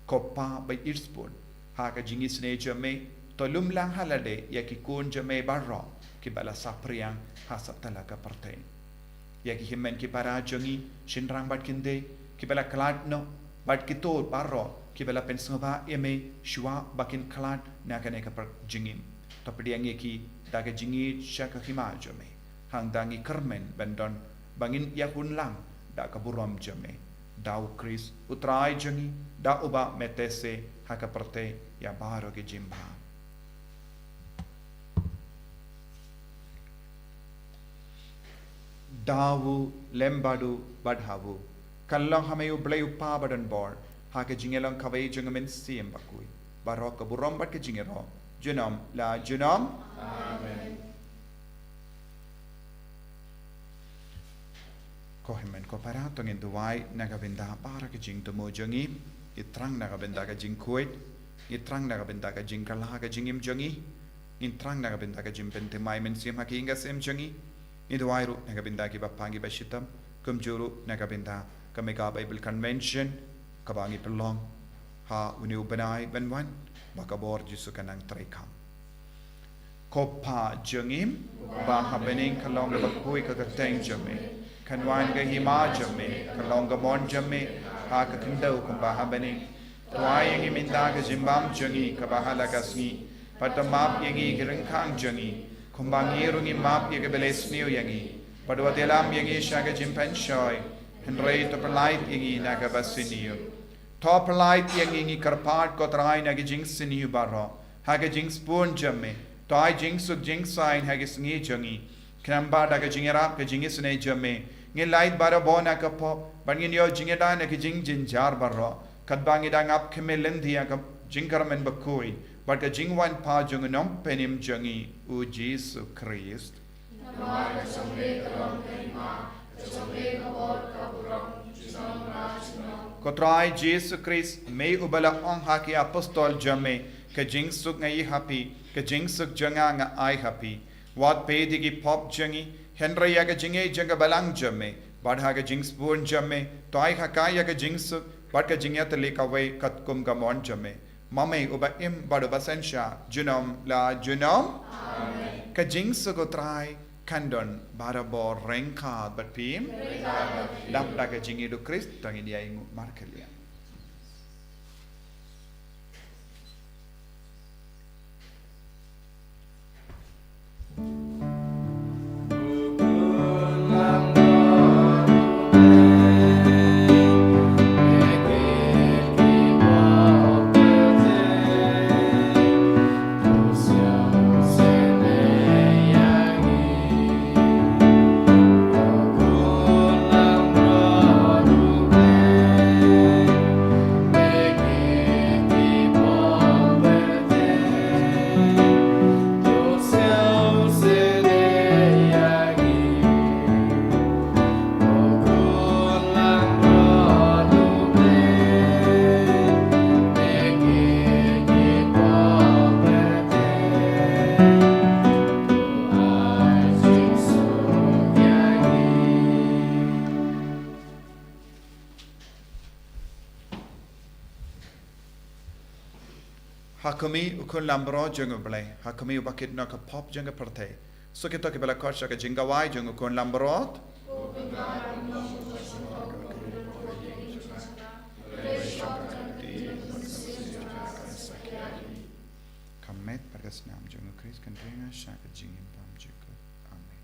Ko Pa ba ïeit sbun, ha ka jingisynei jong me, to lum lang ha lade ïa ki khun jong me baroh kiba la saphriang ha satlak ka pyrthei. Ïa ki hynmen ki para jong ngi, shynrang bad kynthei kiba la khlad noh, bad kito baroh kiba la pynsngewbha ïa me shuwa ba kin khlad na kane ka por jingim. To pdiang ïa ki da ka jingïeit sha ka hima jong me. Hangta ngi kyrmen ban don ba ngin ïahun lang da ka burom jong me. Da u Khrist u Trai jong ngi, da uba me teh seh ha ka pyrthei ïa baroh ki jingbha. Da u, lem bad u, bad ha u, kan long ha me u Blei u Pa badonbor, ha ka jingïalong kawei jong u Mynsiem Bakhuid, baroh ka burom bad ka jingïaroh junom la junom. Amen. Ko hynmen ko para, to ngin duwai na ka bynta baroh ka jingthmu jong ngi. Ngi thrang na ka bynta ka jingkhuid, ngi thrang na ka bynta ka jingkylla ka jingim jong ngi, ngi thrang na ka bynta ka jingpynthymmai mynsiem ha ka ïing ka sem jong ngi. Ngi duwai ruh na ka bynta kiba pang kiba shitom, kumjuh ruh na ka bynta ka Mega Bible Convention kaba ngi pynlong ha une u bnai ban wan, ba ka bor Jisu kan nang treikam. Ko Pa jong ngi ba ha bneng, ka long kaba khuid ka kyrteng jong me, kan wan ka hima jong me, ka long ka mon jong me ha ka khyndew kumba ha bneng. To ai ïa ngi mynta ka jingbam jong ngi kaba ha la ka sngi, bad to map ïa ngi ki ryngkang jong ngi, kumba ngi ruh ngi map ïa kiba la sniew ïa ngi, bad wat ïalam ïa ngi sha ka jingpynshoi, hynrei to pyllait ïa ngi na kaba sniew. To pyllait ïa ngi, ngi kyrpad ko Trai, na ki jingsniew baroh ha ka jingsbun jong me. To ai jingsuk jingsaiñ ha ki sngi jong ngi, khnang ba da ka jingïarap ka jingisynei jong me, Ngi lait barabor na ka pop, bad ngin ïoh jingïada na ki jingjynjar baroh, katba ngi dang ap khmih lynti ïa ka jingkyrmen bakhuid bad ka jingwan pat jong u Nongpynim jong ngi, u Jisu Khrist. Namar ka jong me ka long ka hima, ka jong me ka bor ka burom, junom la junom. Ko Trai Jisu Khrist, me uba la ong ha ki apostol jong me, ka jingsuk nga ai ha phi, ka jingsuk jong nga nga ai ha phi. Wat peit ïa ki pop jong ngi, hynrei ïa ka jingngeit jong ka balang jong me, bad ha ka jingsbun jong me, to ai ha ka ïa ka jingsuk bad ka jingïatylli kawei katkum ka mon jong me. Ma me uba im bad uba synshar junom la junom. Amen. Ka jingsuk u Trai kan don barabor ryngkat bad phi. Ryngkat bad phi. Lap da ka jingïeit u Khrist, to ngin ïa ïnguh markylliang. Ha khmih u Khun Lamro jong U Blei, ha khmih uba kit noh ka pop jong ka pyrthei. Suk ïa kito kiba la khot sha ka jingkhawai jong u Khun Lamro. Ka met bad ka snam jong u Khrist kan trei nga sha ka jingim bymjukut. Amen.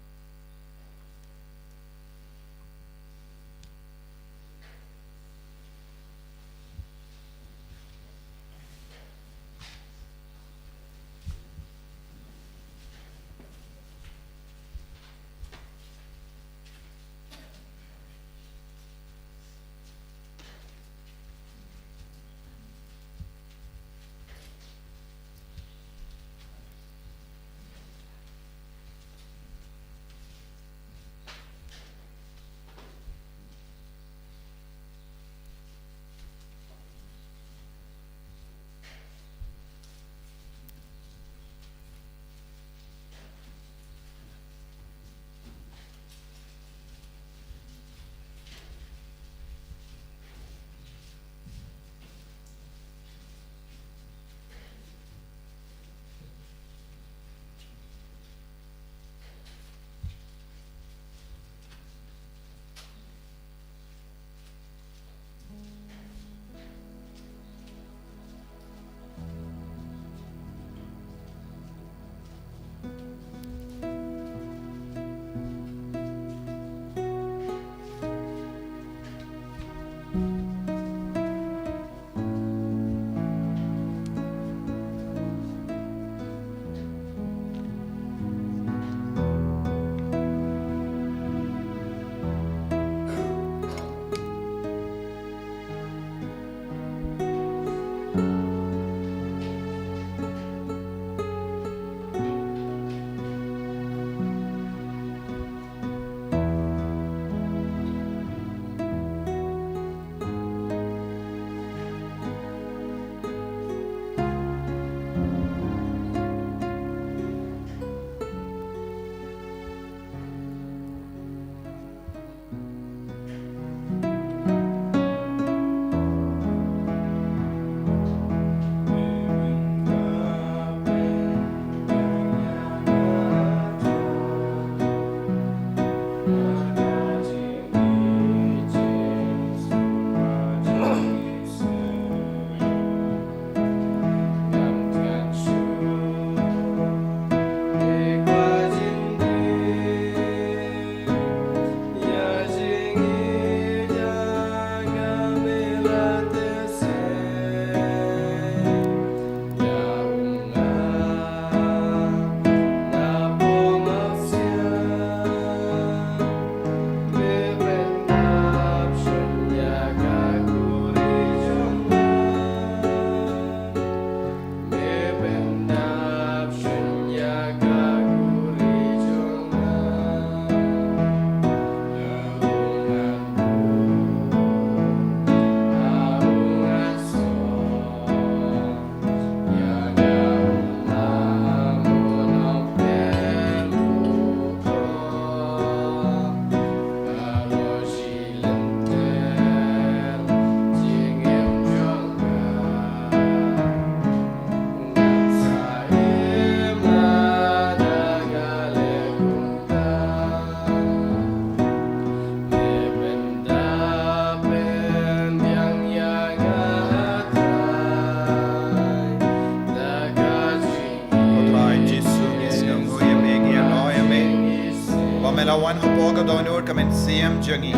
Wan hapoh ka dohnud ka mynsiem jong ngi.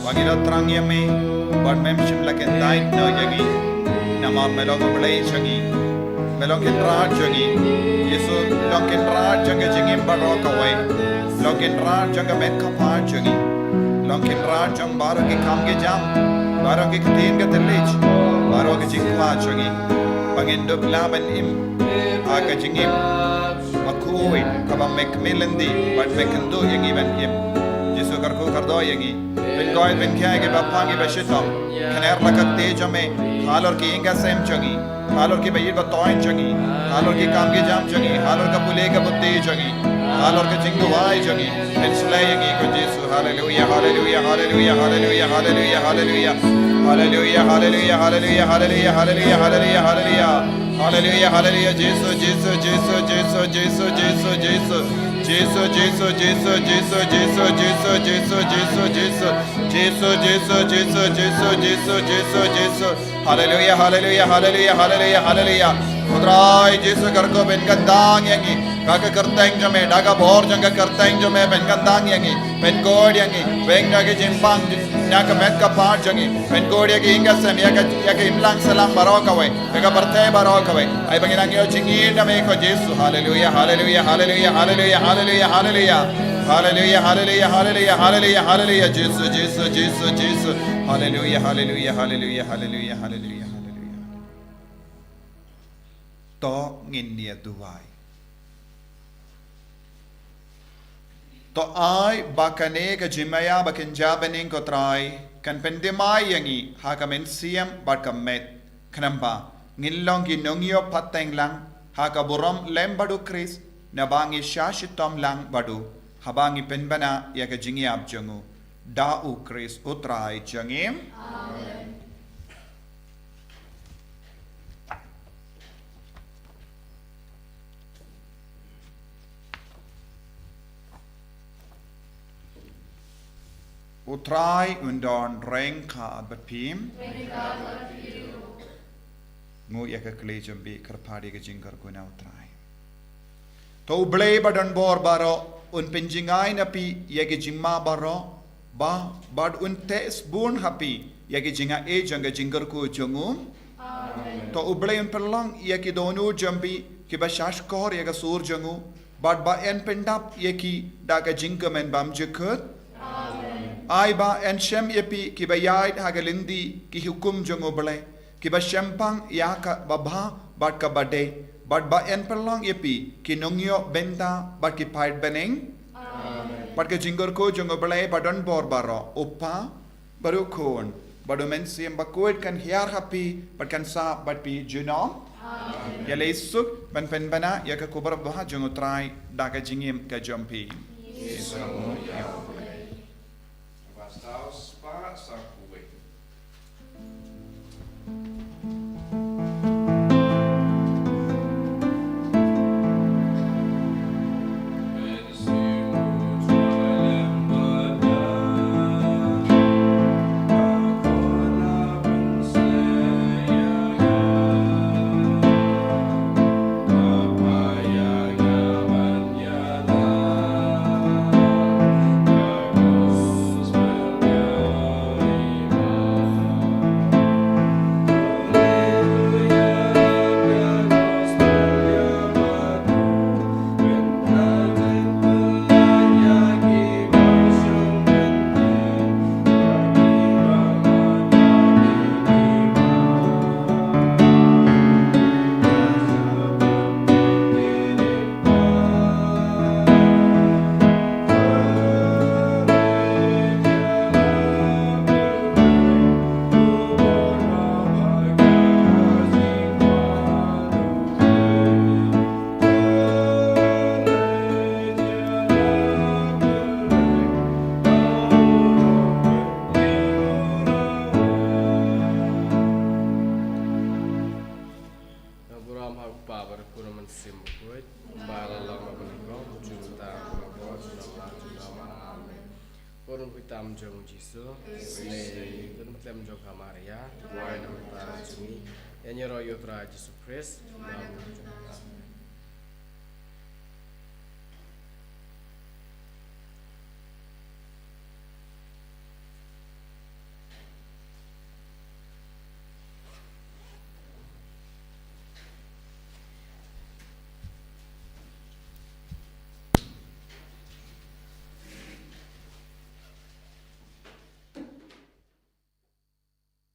Ba ngi la thrang ïa me, bad mem shym la kyntait noh ïa ngi. Namar me long U Blei jong ngi. Me long Kynrad jong ngi. Jisu, long Kynrad jong ka jingim baroh kawei. Long Kynrad jong ka met ka phad jong ngi. Long Kynrad jong baroh ki kam ki jam, baroh ki ktien ka thylliej, baroh ki jingkwah jong ngi. Ba ngin dup lah ban im ha ka jingim bakhuid kaba me khmih lynti bad me kynduh ïa ngi ban im. Jisu, kyrkhu kyrdoh ïa ngi. Pynkoit pynkhiah ïa kiba pang, kiba shitom. Kner la ka kti jong me halor ki ïing ka sem jong ngi, halor kiba ïeit ba thoiñ jong ngi, halor ki kam ki jam jong ngi, halor ka pule ka puthi jong ngi, halor ka jingduwai jong ngi. Pynshlei ïa ngi ko Jisu. Haleluya, haleluya, haleluya, haleluya, haleluya, haleluya. Haleluya, haleluya, haleluya, haleluya, haleluya, haleluya, haleluya. Haleluya, haleluya, Jisu, Jisu, Jisu, Jisu, Jisu, Jisu. Jisu, Jisu, Jisu, Jisu, Jisu, Jisu, Jisu, Jisu, Jisu. Jisu, Jisu, Jisu, Jisu, Jisu, Jisu, Jisu. Haleluya, haleluya, haleluya, haleluya, haleluya. U Trai Jisu, kyrkhu pynkyntang ïa ngi. Ha ka kyrteng jong me, da ka bor jong ka kyrteng jong me, pynkyntang ïa ngi. Pynkhuid ïa ngi. Pynkyntang ïa ka jingpang, ïa ka met ka phad jong ngi. Pynkhuid ïa ka ïing ka sem, ïa ka, ïa ka imlang sahlang baroh kawei. Ïa ka pyrthei baroh kawei. Ai ba ngin nang ïoh jingïeit na me ko Jisu. Haleluya, haleluya, haleluya, haleluya, haleluya, haleluya. Haleluya, haleluya, haleluya, haleluya, haleluya. Jisu, Jisu, Jisu, Jisu. Haleluya, haleluya, haleluya, haleluya, haleluya, haleluya. To ngin ïa duwai. To ai ba kane ka jingmaïa ba kynja bneng ko Trai kan pynthymmai ïa ngi ha ka mynsiem bad ka met. Khnang ba ngin long ki nongïoh pateng lang ha ka burom lem bad U Khrist, naba ngi shah shitom lang bad u, haba ngi pynbna ïa ka jingïap jong u. Da U Khrist U Trai jong ngi. Amen. U Trai un don ryngkat bad phi. Nguh ïa ka kli jong phi, kyrpad ïa ka jingkyrkhu na U Trai. To U Blei ba don bor baroh un pynjngai na phi ïa ki jingma baroh, ba, bad un teh sbun ha phi ïa ki jingaiei jong ka jingkyrkhu jong u. Amen. To U Blei un pynlong ïa ki dohnud jong phi kiba shahshkor ïa ka sur jong u, bad ba yn pyndap ïa ki da ka jingkmen bymjukut. Amen. Ai ba yn shem ïa phi kiba ïaid ha ka lynti ki hukum jong U Blei, kiba shemphang ïa kaba bha bad kaba dei, bad ba yn pynlong ïa phi ki nongïoh bynta bad ki paid bneng. Amen. Bad ka jingkyrkhu jong U Blei ba don bor baroh, U Kpa, bad U Khun, bad U Mynsiem Bakhuid kan hiar ha phi bad kan sah bad phi junom. Amen. Ïaleh suk ban pynbna ïa ka khubor babha jong U Trai da ka jingim ka jong phi. Nga burom ha u Kpa bad u Khun bad u Mynsiem Bakhuid, kumba la long naduh mynnyngkong, junom, junom, junom. Amen. Bun u kyrtam jong u Jisu. Bun u kyrtam jong ka Maria, duwai namar ka jong ngi. Ïa ngi ïaroh ïa u Trai Jisu Khrist. Amen.